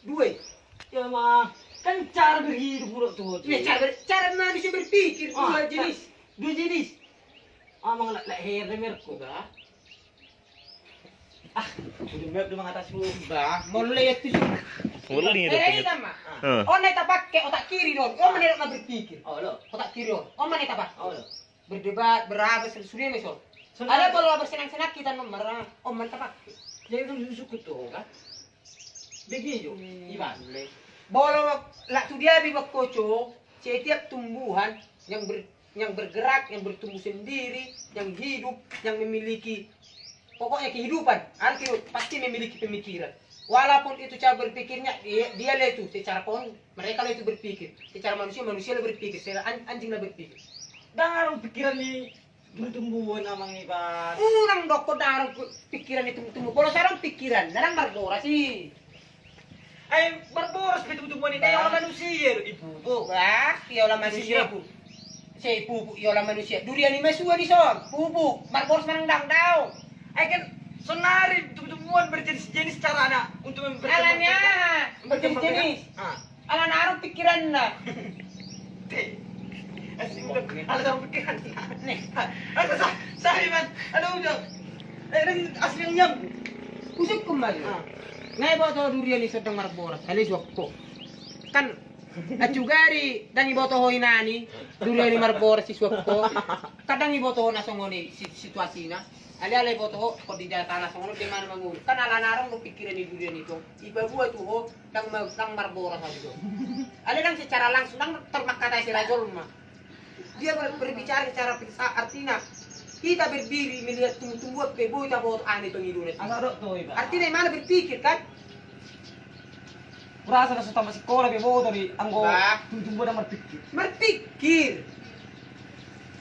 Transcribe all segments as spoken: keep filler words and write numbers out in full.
Dua. Ya, Mang. Kan cara berhidup buruk tuh. Ya, cara ber-, cara manusia berpikir, ah, dua jenis. Dua jenis. Amang, lak, lak, her, mer, ko. Bah. Ah, udah, mer, udah mengatas lu. Bah, mau lihat tuh. Mau lihat tuh. Heran, Mang. Ah. Heeh. On na tapake otak kiri do on. On ma na berpikir. Oh, lo. Otak kiri on. On ma na tapake. Oh, lo. Berdebat, berapa, sel-, sudah, mes, on. Alai molo bersenang-senang hita, no, marah. On ma na tapake. Jadi, itu suku tuh, kan? Begitu, Iban. Molo lak tu dia, Iban, kocok, setiap tumbuhan yang ber-, yang bergerak, yang bertumbuh sendiri, yang hidup, yang memiliki, pokoknya kehidupan, arti pasti memiliki pemikiran. Walaupun itu cara berpikirnya, dia, dia lah itu secara kon-, mereka lah itu berpikir. Secara manusia, manusia lah berpikir. Secara an-, anjing lah berpikir. Ndang adong pikiran ni tumbutumbuan, Amang Iban. Unang dokkon ndang adong pu-, pikiran ni tumbutumbuan. Molo so adong pikiran, ndang marboras i. Ai marboras pe tumbutumbuan i, bah, iola manusia do i, pupuk. Bah, iola manusia, pupuk. Sai pupuk iola manusia. Durian i ma suan i son, pupuk. Marboras manang ndang, daong. Ai kan sonari tumbutumbuan berjenis-jenis carana untuk mem-, berkembang. Alana berkembang, berjenis-jenis. Ah. Alana adong pikiranna. Te. Asing udah. Alana adong pikiranna. Nih. Alana sa-, sa-, Iban. Alana udah. Eh, ini asli yang nyam. Usuk kembali. Ah. Na iboto ho durian i so ndang marboras, alai suan ho. Kan acugari ndang iboto ho inana i, durian i marboras i suan ho. Kan ndang iboto ho na songon i si-, situasina. Alai, alai iboto ho, kondisi tanah songon on, di mana mangolu. Kan alana adong do pikiran ni durian i tong. Ipaboa tu ho, ndang ma-, ndang marboras ate do. Alai ndang secara langsung, ndang tarmangkatai sela jolma. Dia ber-, berbicara secara filsa-, artina, kita berdiri melihat tumbuh-tumbuhan pe boi taboto aha na tong i do na. Asa dok tu, Iban. Artina i ma na berpikir, kan? Kurasa na so tamat sikola pe boto do i anggo tumbuh-tumbuhan marpikir. Marpikir.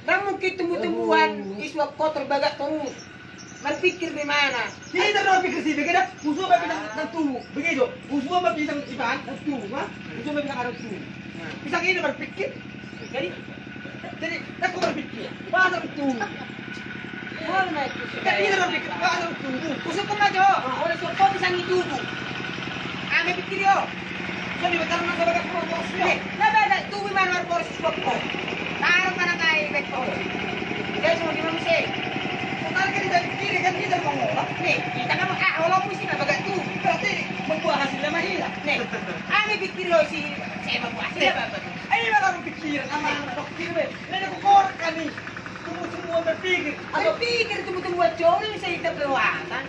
Ndang mungkin tumbuh-tumbuhan i suan ho terbagak torus. Marpikir di mana? Jadi, ndang marpikir si, begitu. Usuan ma pisang ndang tubu. Begitu. Usuan ma pisang, Iban, ndang tubu, ha? Usuan ma pisang ndang tubu. Pisang i na marpikir. Jadi, jadi, ndang ho marpikir. Masa tubu. Kan i na marpikir, masa tubu. Usuk ho ma jo. Olo, suan ho pisang i tubu. Aha ma pikir i, o? Jadi, betul na bagak marboras i. Na bagak tubu i ma na marboras i suan ho. Taruh mana kai bek ho. Jadi, songon i ma muse. Sonari kan hita pikir, kan hita mangolap. Nih, hita kan, ah, olo muse na bagak tubu. Berarti membuat hasilnya mah hilang. Nih, aha ma pikir i, o, si, saya membuat hasilnya apa? Ai, mana pikir, ama, anak kecil, be. Nene ku korek kami. Tumbuh-tumbuhan berpikir. Berpikir tumbuh-tumbuhan, coli bisa hidup lewatan.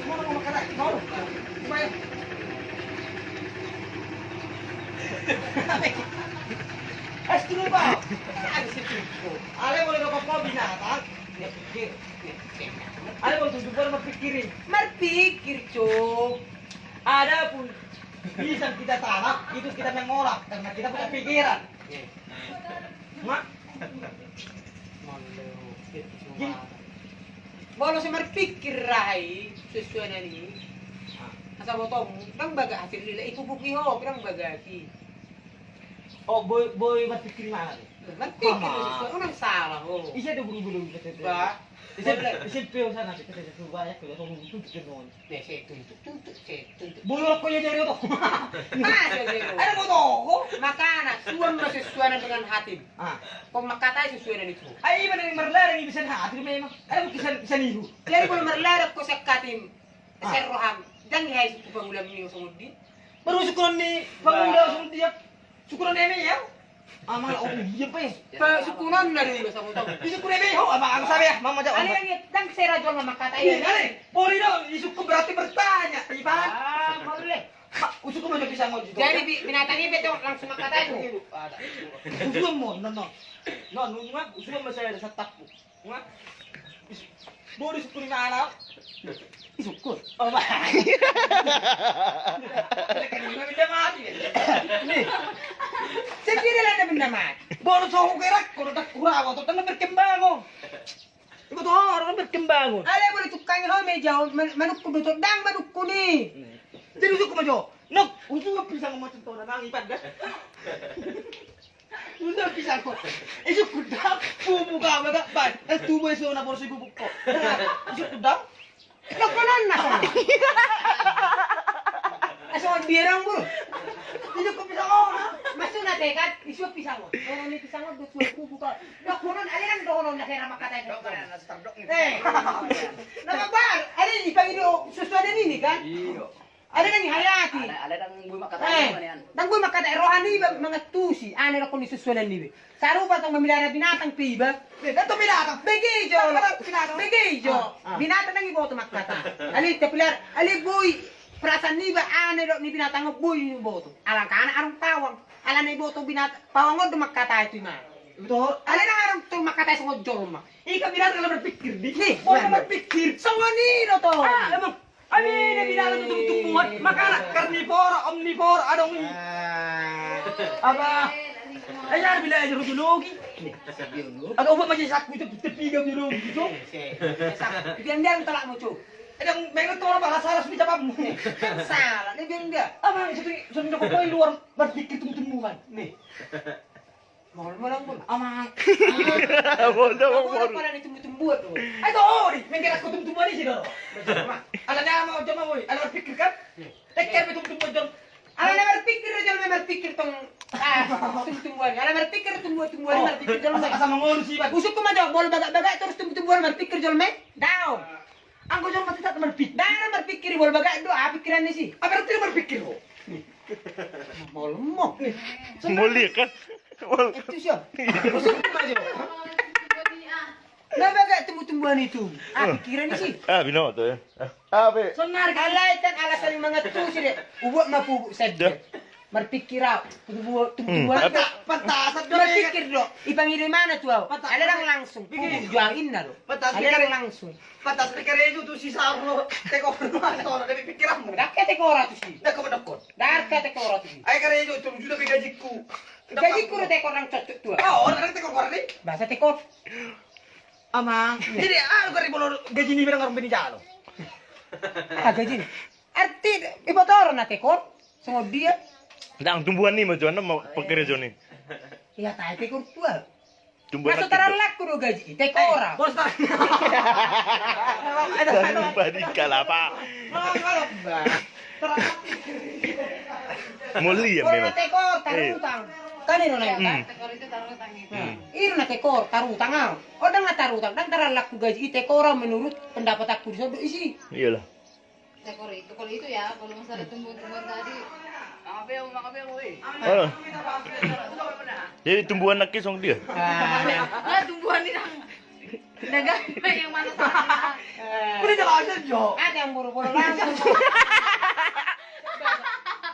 Mau, mau makan, mau. Supaya. Es dulu, Pak. Ada situ. Ale boleh dapat kau binatang. Dia pikir. Ale boleh tumbuh-tumbuhan berpikirin. Berpikir, Cok. Adapun bisa kita tanam, itu kita mengolap karena kita punya pikiran. Mak. Molo so marpikir raha i, sesuai na ni. Asa botomu, ndang bagak hasil ni, i pupuk i ho, ndang bagak i. O, boi, boi marpikir i ma. Marpikir i sesuai, ndang salah ho. Ise do buru-buru. Bah. Ise, ise peo sana, kita sudah banyak, kita tunggu, tunggu, tunggu. Be, sai tuntuk, tuntuk, sai tuntuk. Bolok ko ia jari oto. Masa jari oto? Ada foto ho? Makana, suan ma sesuanan dengan hatim. Ah. Ko mangkatai sesuanan itu. Ai, ima na marlarang i bisa hatim memang. Ada kisan, kisan ihu. Jadi, kalau marlarang ko sian hatim, ah, sian roham. Ndang i hai suku pangula mio songon dia. Baru sukunan ni pangula songon dia. Sukunan eme ya? Amang, oh, iya, Pak, ya? Pak, sukunan na do i, Bos, aku tahu. Di sukunan eme, ho, amang, aku sabe ya, mama jawab. Ale, yang ndang sera jual mama kata ini. Ale, boleh dong, di suku berarti bertanya, Iban. Ah, boleh. Pak, usuk ko ma jo pisang on. Jadi, bi-, binatang i betul langsung mangkatai tu. Usuk mo, non, non. Non, usuk mo, saya ada satapku. Wah. Is-, bo disukun ni mana? Disukun. Oh, bah. Benda mati, ya. Nih. Saya kira lah ada benda mati. Bo, so hukerak, kalau tak kurang, atau tengah berkembang, oh. Ibu tuh, orang berkembang, oh. Ale, boleh tukang, oh, meja, oh, man-, manukku betul, ndang manukku nih. Jadi usuk ko ma jo. Nok, usuk pisang macam tu, namang ipat dah. Udah pisang ko. Isuk kudang, bubu kau, baga, bai. Eh, tubuh isu na porsi bubu ko. Isuk kudang. Lo konon na konon. Songon dia dong, Bro. Itu ko pisang on, ha? Maksudna te kan, isu pisang on. Songon ni pisang on, dua puluh buka. Dok, konon, ale kan dohonon na hera makatai. Dok, mana na start dok ni. Eh. Nama bar, ale di pagi do sesuai dengan ini kan? Iya. Ale nang hayati. Ale, ale nang boi makatai. Eh, mana, an? Nang boi makatai roha niba mangantusi. Ane rokon ni sesuai dengan niba. Sarupa tong memelihara binatang pe iba. Eh, kan tu binatang. Bege jo. Kan tu binatang. Bege jo. Ah, ah. Binatang nang iboto mangkatai. Ale tapelihara, ale boi perasaan niba ane do ni binatang boi iboto. Alangkana arung pawang. Alana iboto binatang pawang on do mangkatai tu ima. Betul. Ale nang arung tu mangkatai songon jolma. Ika binatang ala berpikir di. Nih, mau berpikir. Songon i do to. Ah, emang. Abi, dia bilang tu tumbuh-tumbuhan, makanan karnivora, omnivora, adong i. Ah. Apa? Eh, jangan bilang aja biologi. Agak ubat macam saku itu, kita tiga biologi itu. Biar dia tolak muncul. Ada mereka tolak bahasa salah sudah jawabmu. Salah, dia bilang dia. Apa yang sudah sudah kau luar berpikir tumbuh-tumbuhan. Nih. Mol, mol, mol. Amang. Mol, mol, mol. Mol, mol, tumbuh-tumbuhan tu. Ai, tuh, ori, menggerak ku tumbuh-tumbuhan i si do. Ala nama, jama, woi. Ala berpikir kan? Tekker be tumbuh-tumbuhan, jom. Ala nama berpikir, jom, nama berpikir tong. Ah, tumbuh-tumbuhan. Ala berpikir tumbuh-tumbuhan, oh, berpikir, jom. Asa, asa mangolu si, Bang. Usuk ku ma, jom. Mol bagak-bagak terus tumbuh-tumbuhan berpikir, jom, me. Dao. Anggo jolma tetap marpikir. Dang marpikir, mol bagak do, aha pikiranna si? Apa berarti marpikir ho? Mol mo. Mol dia kan? Mol. Itu sia. Maksudku ma jo. Na bagak tumbuh-tumbuhan itu. Aha pikiranna si? Ah, binoto ya. Ah, apa? Alai kan alasan mangantusi de. Ubuat ma pubuk sadia. Marpikir au, tumbuh-tumbuhan. Pantasan do. Marpikir do, ipangido imana tu au. Ala dang langsung. Pubuk juang inna do. Ala dang langsung. Pantasan do karejo tu si Sarno, tekor do, ala so do pikiranmu. Dang ke tekor au tu si. Dang ke tekor au tu si. Ai karejo tu juta pe gajikku. Gajikku do tekor nang cocok tu au. Oh, dang tekor au ni. Bahasa tekor. Amang. Jadi ah, gari bolo gaji ni berang arung bini jalo. Ah, gaji ni. Arti iboto ro na tekor, songon dia. Dang tumbuhan ni ma jo, nama pakarejo ni. Iya, tai tekor tu au. Tumbuhan. Masa tarallak ku do gaji, tekor au. Bos tar. Tarallak di kalapa. Mol dia memang. Tekor, tarutang. Kan i do na. Tekor itu tarutang itu. I do na tekor, tarutang au. O dang na tarutang, dang tarallak ku gaji, tekor au menurut pendapatanku di son do isi. Iyalah. Tekor itu, kalau itu ya, kalau masalah tumbuh-tumbuhan tadi. Makabe, makabe, woi. Jadi tumbuhan nangkin songon dia. Nah, tumbuhan ni nang. Dagang yang mana sana? Udah jelasin jo. Ada yang buru-buru langsung.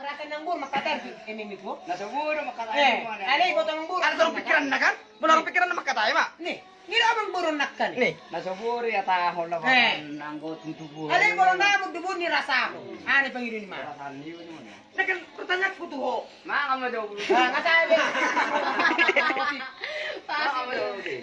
Perasaan nang buru makatai. Ini nih gua. Nah, seburu makatai. Eh, ada yang potong buru. Ada terus pikiran kan? Benar pikiran makatai, Mak. Nih. Ngira abang boru nangkin. Nih, na so boru ya tahu lah. Eh. Anggo tumbuh-tumbuhan. Ale boru namu tumbuh ni rasa aku. Ane pangido ni ma. Rasa ni mana? Nah kan pertanyaanku tu ho. Manga ma do. Ah, kata be. Pasti.